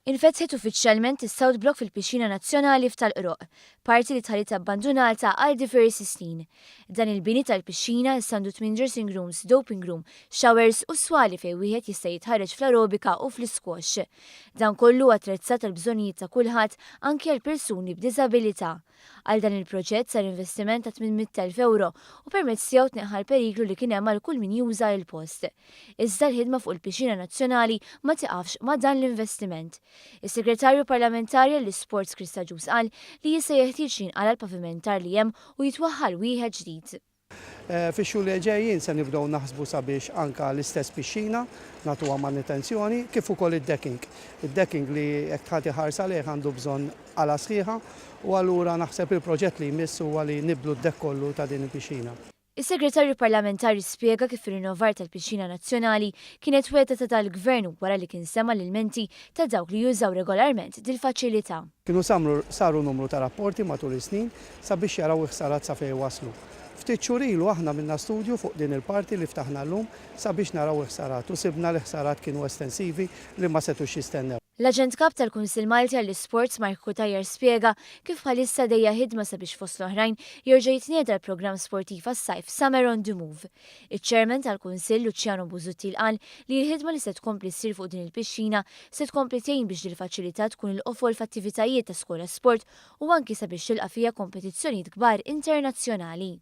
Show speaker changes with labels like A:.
A: Infetħet uffiċjalment is-South Block fil-Pixxina Nazzjonali f'Tal-Qroqq, parti li tħalliet abbandunata għal diversi snin. Dan il-bini tal-pixxina issa għandu tmien dressing rooms, doping room, showers u swali fejn wieħed jista' jitħarreġ fl-aerobika u fl-isquash. Dan kollu attrezzat għall-bżonnijiet ta' kulħadd anki għal persuni b'diżabilità. Għal dan il-proġett sar investiment ta' 800,000 ewro u permezz tiegħu tneħħa l-periklu li kien hemm għal kull min juża il-post. Iżda l-ħidma fuq il-Pixxina Nazzjonali ma tiqafx ma' dan l-investiment. Is-Segretarju Parlamentari għall-Isports Chris Agius qal li issa jeħtieġ li jinqala l-pavimentar li hemm u jitwaħħal wieħed ġdid.
B: Fix-xhur li ġejjin se nibdew naħsbu sabiex anka l-istess pixxina nagħtuha manutenzjoni kif ukoll id-decking. Id-decking li jekk tħati ħarsa lejh għandu bżonn qala sħiħa u allura naħseb il-proġett li jmiss huwa li nibdlu d-deck kollu ta' din il-pixxina.
A: Is-Segretarju Parlamentari spjega kif ir-rinnovar tal-Pixxina Nazzjonali kienet wegħda ta' dal-Gvern wara li kien sema' l-ilmenti ta' dawk li jużaw regolarment dil-faċilità.
B: Kienu saru numru ta' rapporti matul is-snin sabiex jaraw il-ħsarat sa fejn waslu. Ftit xhur ilu aħna għamilna studju fuq din il-parti li ftaħna llum sabiex naraw il-ħsarat u sibna li ħsarat kienu estensivi li ma setgħux jistennew.
A: L-Aġent Kap tal-Kunsill Malti għall-Isports Mark Cutajar spjega kif bħalissa għaddejja ħidma sabiex fost l-oħrajn jerġa' jitnieda l-programm sportiv għas-sajf Summer on the Move. Iċ-Chairman tal-Kunsill Luciano Busuttil qal li l-ħidma li se tkompli ssir fuq din il-pixxina se tkompli tgħin biex dil-faċilità tkun il-qofol f'attivitajiet ta' skola sport u anki sabiex tilqa' fiha kompetizzjonijiet kbar internazzjonali.